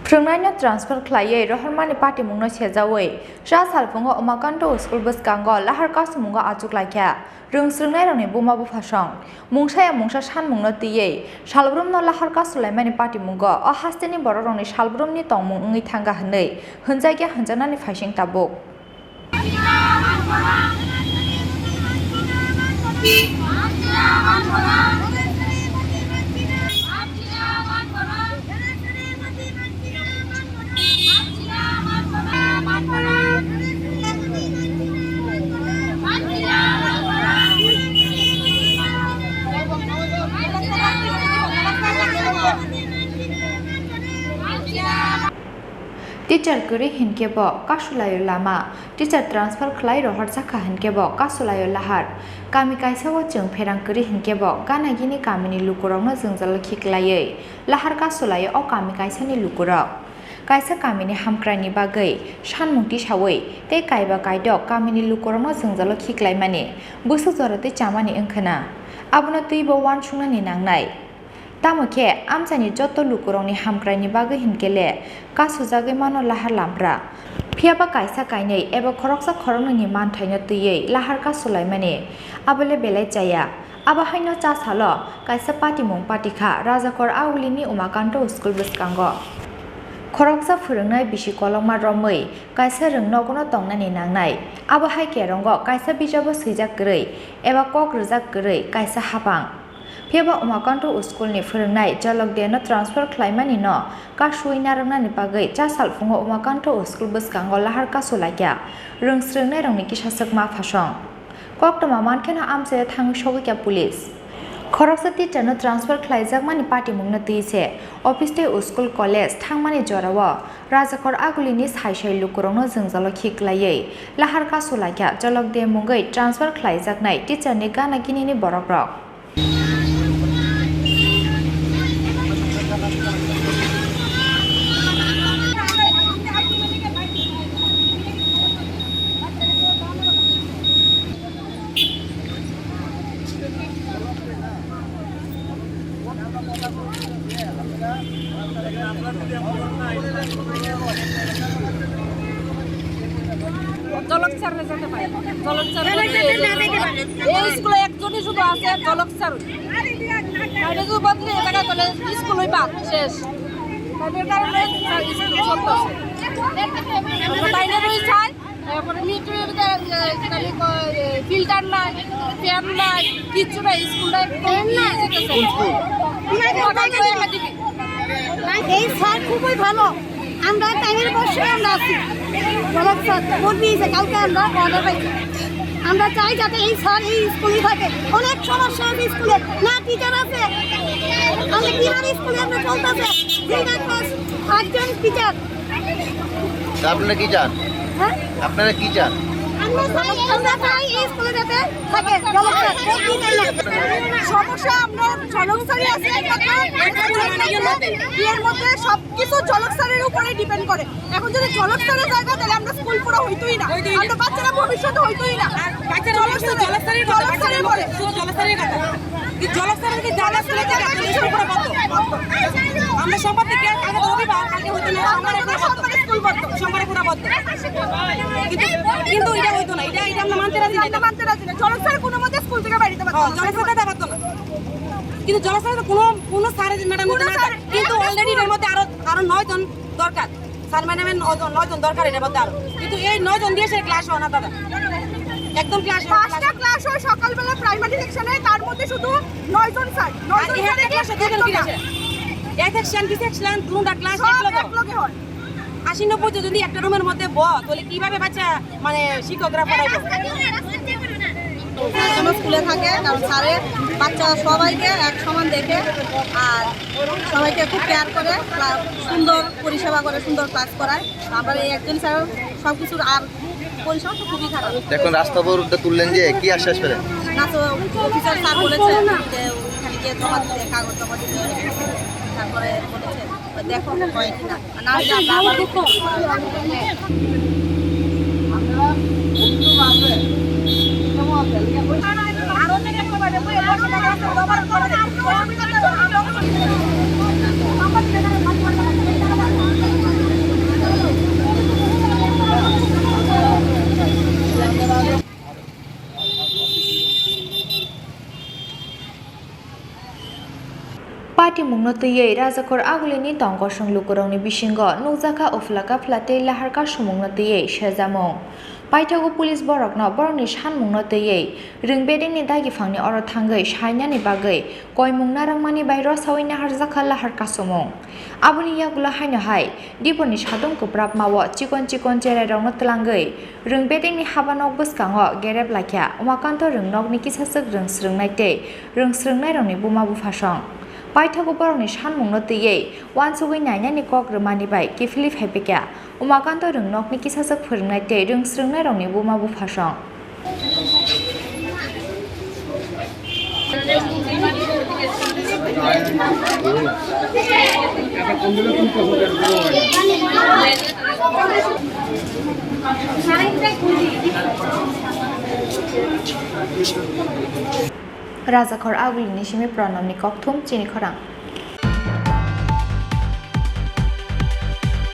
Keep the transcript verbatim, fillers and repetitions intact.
Swrwngnaino transfer khlaiwi rohormani patimungno sejawi cha salphungo Umakanto school bwskango lahar kasumungo achuk laikha. Rwng swrwngnairokni buma buphasong mungsa ya mungsa sanmungno twiwi salbrumno lahar kasulaimani patimungo o hasteni borokrokni salbrumni tongmung wngwi thangkha hwnwi hwnjakya hwnjaknani phaising tabuk. Teacher kwrwi hinkhe bo kasulaio lama, teacher transfer khlai rohorjakha hinkhe bo kasulaio lahar. Kami kaisa o chwng pherang kwrwi hinkhe bo gana gini kamini lukurokno jwngjalo khiklaiwi lahar kasulaio o kami kaisani lukurok. Kaisa kamini hamkraini bagwi sanmung tisawi tei kaiba kaidok kamini lukurokno jwngjalo khiklaimani bwswk jora tei chamani wngkhwna. Abono twibo uansuknani nangnai. Tamo khe amchaini joto lukurokni hamkraini bagwi hinkhe le kasujagwi mano lahar lampra. Phiyaba kaisa kainwi eba khoroksa khoroknwini manthaino twiwi lahar kasulaimani abo le belai chaya. Abo haino cha salo kaisa patimung patikha Rajakor Agulini Umakanto school bwskango. Khoroksa phwrwngnai bisi kolokma romwi kaisa rwng nogono tongnani nangnai. Abo hai kerongo kaisa bijabo swijak kwrwi eba kok rwjak kwrwi kaisa hapang. Phiyaba Umakanto school ni phwrwngnai Jolok Deno transfer khlaimani no kasui narwknani bagwi cha salphungo Umakanto school bwskango lahar kasu laikha rwng swrwngnairokni kisa swkma phasong. Koktwma mankheno amchaio thangwi sogwikha police. Khoroksa teacher no transfer khlaijakmani patimungno twi se office tei school college thangmani jorao Rajakor Agulini sai sai lukurokno jwngjalo khiklaiwi lahar kasu laikha Jolok De mungwi transfer khlaijaknai teacher ni gana ginini borokrok. জলক স্যার রে যেতে পারে। জলক স্যার বলতে এই স্কুলে একজনই শুধু আছে, জলক স্যার। তাহলে যদি বদলে এই জায়গায় তাহলে স্কুল ওই বাদ, শেষ। তাদের কারণে স্যার স্কুল চলতেছে। আমরা তাই না রই চাই, এরপরে মিড ডে মিল, এ, এ, ফিল্টার নাই, ফ্যান নাই, কিচ্ছু নাই, স্কুলটা একদম ফ্যান নাই। কোন স্কুল? এই স্যার খুবই ভালো। আমরা টাইমের বসে আমরা আছি। বলো স্যার, ভোট দিয়েছে, কালকে আমরা অর্ডার পাইছি। আমরা চাই যাতে এই স্যার এই স্কুলেই থাকে। অনেক সমস্যা আছে স্কুলে, না টিচার আছে। আমরা কিভাবে স্কুলে আমরা চলতেছে? যেই না ক্লাস আটজন টিচার। তা আপনারা কি চান? হ্যাঁ? আপনারা কি চান? আমরা চাই, আমরা চাই এই স্কুলে যাতে থাকে। বলো স্যার, ভোট দিতে না। সমস্যা আমরা জলক স্যারই আছে একমাত্র। এর মধ্যে সব কিছু জলক স্যারের উপরে ডিপেন্ড করে। এখন যদি জলক স্যারের জায়গা, তাহলে আমরা স্কুল পুরো হইতোই না। হইতোই না। আমরা বাচ্চারা ভবিষ্যতে হইতোই না। আর বাচ্চারা জলক ভবিষ্যতে স্যারের, জলক স্যারের জলক স্যারের কথা। জলক স্যারের কথা। কি জলক স্যারের কি জায়গা ছিল, জায়গা ছিল, স্কুল পুরো বন্ধ। আমরা সোমবার থেকে, কালকে তো রবিবার, কালকে হইতো না, সোমবারে পুরো বন্ধ। সোমবারে পুরো বন্ধ। কিন্তু, কিন্তু এটা হইতো না, এটা, এটা আমরা মানতে রাজি না। আমরা মানতে রাজি না। জলক স্যার কোনো মতে স্কুল থেকে বাইরে হ্যাঁ, পারতো না। জলক স্যার বাইরে পারতো না। কিন্তু জলক স্যার তো কোনো, কোনো স্যার ম্যাডাম কোনো হইতো না। স্যার কিন্তু অলরেডি এর মধ্যে আরো, আরো নয় জন দরকার। স্যার ম্যাডামের নয় জন, নয় জন দরকার এর মধ্যে আরো। কিন্তু এই নয় জন দিয়ে সে ক্লাস হয় না দাদা। একদম ক্লাস হয় না। পাঁচটা ক্লাস হয় সকালবেলা প্রাইমারি সেকশনে, তার মধ্যে শুধু নয় জন স্যার। নয় আর জন এই স্যারে একটা কি ক্লাসে দুজন একজন কি না? আছে? এ সেকশন, বি সেকশন, দুটা ক্লাস সব এক লগে। এক লগে হয়। আশি নব্বই জন যদি একটা রুমের মধ্যে বয়, তাহলে কিভাবে বাচ্চা মানে শিক্ষকরা পড়াইবো। স্যার যেন স্কুলে থাকে, কারণ স্যারে বাচ্চা সবাইকে এক সমান দেখে আর সবাইকে খুব কেয়ার করে, প্লাস সুন্দর পরিষেবা করে, সুন্দর ক্লাস করায়। তো আমরা এই একজন স্যার সব কিছুর আর পরিষেবা তো খুবই খারাপ। এখন রাস্তা অবরোধটা তুললেন যে, কি আশ্বাস পেলেন? না তো অফিসার স্যার বলেছে যে ওখানে গিয়ে জমা দিতে, কাগজ জমা দিতে, তারপরে বলেছে। দেখো, হয় কিনা। না, না, না, না। Twiwi Rajakhor Agulini tong kosong lukurokni bisingo nukjakha uphla kaphla tei lahar kasumungno twiwi sejamung. Paithago police borokno borokni sanmungno twiwi rwng bedengni dagiphangni oro thangwi sainani bagwi koimung narwkmani bai rosaui naharjakha lahar kasumung. Aboni yagulo haino hai Diponi sadung kwprapmao chikon chikon cherairokno twlangwi rwng bedengni haba nok bwskango gerep laikha Umakanto rwng nokni kisaswk rwng srwngnai tei rwng srwngnairokni buma buphasong. Paithago borokni sanmungno twiwi uansugwi nainani kok rwmani bai kiphilwi phaiphikha Umakanto rwng nokni kisaswk phwrwngnai tei rwng srwngnairokni buma buphasong. Rajakhor Agulini simi Pranamni kokthum chini khorang.